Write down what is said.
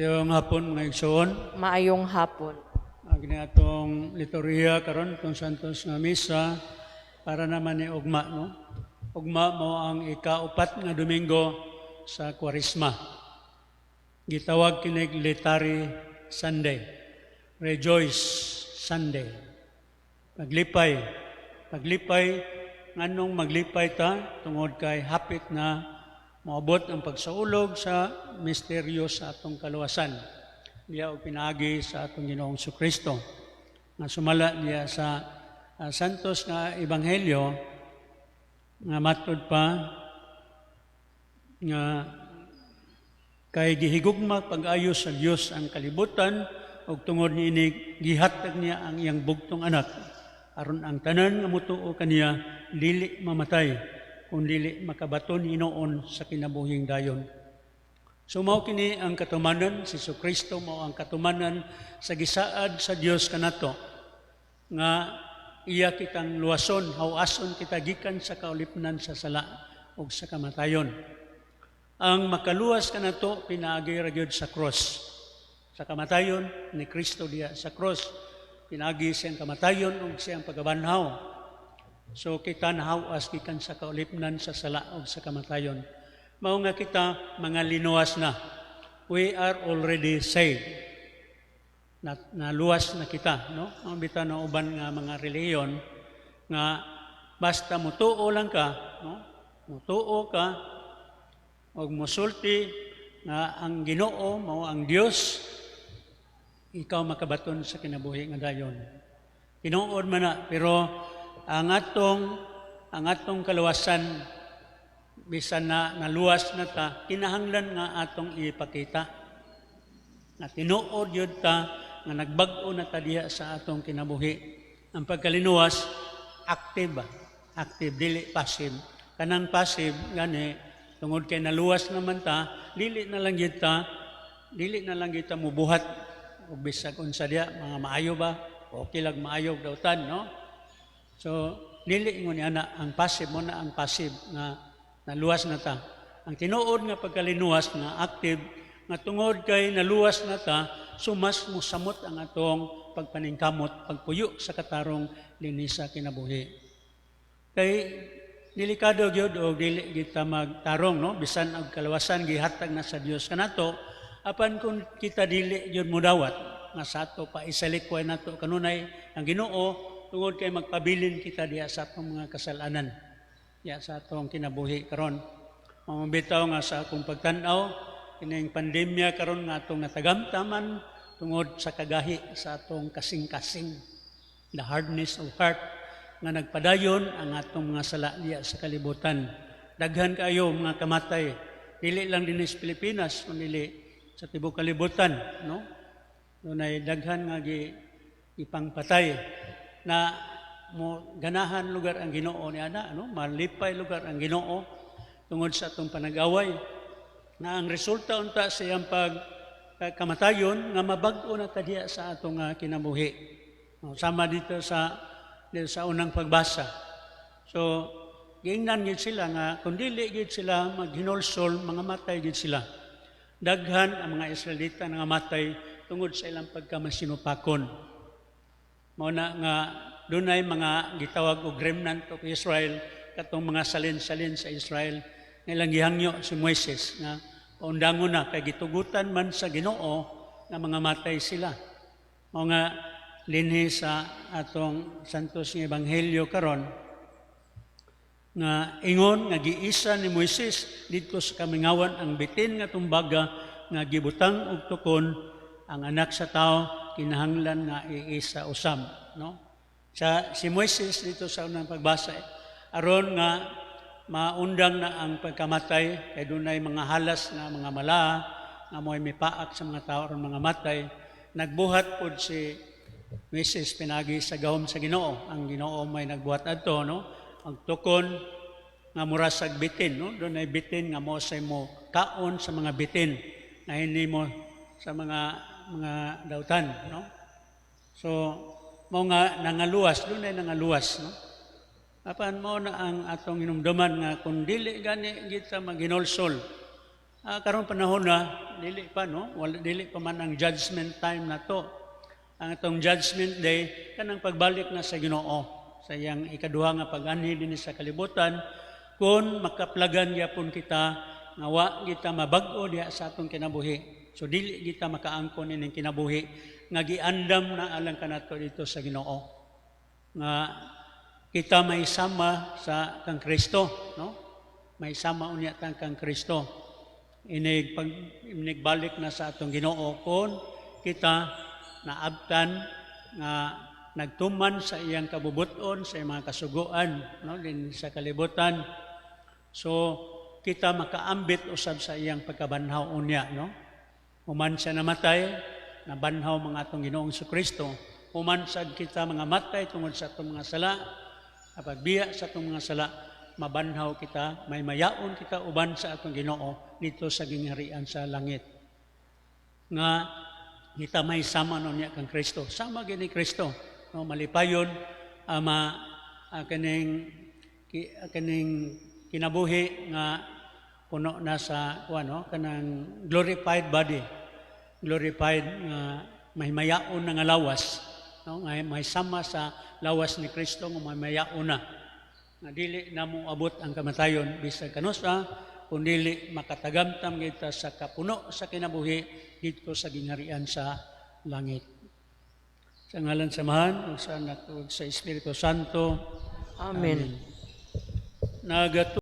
Maayong hapon, mga igsoon. Maayong hapon. Ang atong liturhiya karon, itong Santos nga Misa, para naman ni ugma, no? Ugma mao ang ikaupat nga Domingo sa Kwaresma. Gitawag kinig Laetare Sunday. Rejoice Sunday. Paglipay. Paglipay, nganong maglipay ta? Tungod kay hapit na moabot ang pagsaulog sa misteryo sa atong kaluwasan diya og pinaagi sa atong Ginoong Kristo. Nga sumala diya sa Santos nga Ebanghelyo nga matud pa nga kay gihigugma pag-ayo sa Dios ang kalibutan ug tungod niini gihatag niya ang iyang bugtong anak, aron ang tanan nga motuo kaniya dili mamatay kun dili makabaton hinuon sa kinabuhing dayon. So mao kini ang katumanan, si Kristo mao ang katumanan sa gisaad sa Dios kanato nga iya kitang luwason, hawason kita gikan sa kaulipnan sa sala ug sa kamatayon. Ang makaluwas kanato pinaagi ra gyud sa cross. Sa kamatayon ni Kristo diya sa cross, pinaagi siyang kamatayon ug siyang pagabanhaw. So kita nahawas gikan sa kaulipnan sa sala ug sa kamatayon. Mao nga kita mga linuwas na. We are already saved. Na, naluwas na kita, no? Ang bitaw na uban nga mga relihiyon nga basta mutuo lang ka, no? Mutuo ka og musulti nga ang Ginoo mao ang Dios, ikaw makabaton sa kinabuhi nga dayon. Tinuod man na, pero ang atong kaluwasan, bisan na naluwas na ta, kinahanglan nga atong ipakita nga tinuod yun ta nga nagbag-o na ta diha sa atong kinabuhi. Ang pagkalinuwas, active ba? Active, dili passive. Kanang passive, gani, tungod kay naluwas naman ta, dili na lang gyud ta mubuhat og bisag unsa diha, mga maayo ba? Okay lang maayo dautan, no? So, dili ingon ni ana ang passive mao na ang passive nga naluwas na ta. Ang tinuod nga pagkalinuwas nga active, nga tungod kay naluwas na ta, so mas musamot ang atong pagpaningkamot, pagpuyo sa katarong dinhi sa kinabuhi. Kay delikado gyud og dili kita magtarong, no, bisan og kaluwasan gihatag na sa Dios kanato, apan kung kita dili gyud mudawat nga sa ato pa isalikway nato kanunay ang Ginoo, tungod kay magpabilin kita diha sa atong mga kasalanan diha sa atong kinabuhi karon. Mao bitaw nga sa akong pagtan-aw, kining pandemya karon nga atong natagamtaman, tungod sa kagahi sa atong kasing-kasing, the hardness of heart, nga nagpadayon ang atong mga sala diya sa kalibutan. Daghan kaayo mga kamatay, dili lang dinhi sa Pilipinas kundi sa tibuok kalibutan, no? Dunay daghan nga gi ipangpatay na mo ganahan lugar ang Ginoo ni ana, no? Malipay lugar ang Ginoo tungod sa atong panag-away, na ang resulta unta sa iyang pag kamatayon nga mabag-o na ta diha sa atong kinabuhi. No, sama dito sa unang pagbasa. So giingnan gyud sila nga kung dili gyud sila maghinulsol, mga matay gyud sila. Daghan ang mga Israelita nga matay tungod sa ilang pagkamasinupakon. Mao na nga dunay mga gitawag og remnant of Israel, katong mga salin-salin sa Israel nga ilang gihangyo si Moises nga paundangon na kay gitugutan man sa Ginoo nga mga matay sila. Mao nga dinhi sa atong Santos nga Ebanghelyo karon nga ingon nga giisa ni Moises didto sa kamingawan ang bitin nga tumbaga nga gibutang og tukon, ang anak sa tao kinahanglan nga iisa usab, no? Sa si Moises dito sa unang pagbasa, aron nga maundang na ang pagkamatay kay dunay mga halas nga mga mala nga mo'y mipaak sa mga tao aron mga matay, nagbuhat pod si Moises pinagi sa gahom sa Ginoo. Ang Ginoo may nagbuhat adto, no, ang tukon nga mura sag bitin, no? Dunay bitin nga mo say mo kaon sa mga bitin nga hindi mo sa mga dautan, no? So mao nga nangaluwas, dunay nangaluwas, no? Apan mao na ang atong hinumduman nga kung dili gani kita maghinulsol Karong panahon na dili pa, no, wala, dili pa man ang judgment time na to. Ang atong judgment day kanang pagbalik na sa Ginoo sa iyang ikaduha nga pag-anhi dinhi sa kalibutan, kung makaplagan gyapon kita nga wa kita mabag-o diha sa atong kinabuhi. So dili kita makaangkon ining kinabuhi nga giandam na alang kanato dito sa Ginoo. Nga kita may sama sa kang Kristo, no? May sama unya tang kang Kristo. Inig pag inigbalik na sa atong Ginoo kon kita naabtan nga nagtuman sa iyang kabubuton, sa iyang mga kasuguan, no, din sa kalibutan. So kita makaambit usab sa iyang pagkabanhaw unya, no? Human siya namatay, nabanhaw mga atong Ginoong Kristo. Human sad kita mga matay tungod sa atong mga sala, pagbiya sa atong mga sala, mabanhaw kita, may mayaon kita uban sa atong Ginoo dito sa gingharian sa langit. Nga kita may sama no niya kang Kristo. Sama gini Kristo, no, malipayon ama kaning kaning kinabuhi nga puno na sa kuan, no, kanang glorified body, glorified nga mahimayaon na nga lawas, no, nga may sama sa lawas ni Kristo nga mahimayaon na nga dili na mo abot ang kamatayon bisan kanusa kung dili makatagamtam kita sa kapuno sa kinabuhi dito sa gingharian sa langit. Sa ngalan sa Amahan, ug sa Anak, ug sa Espiritu Santo. Amen. Nagatu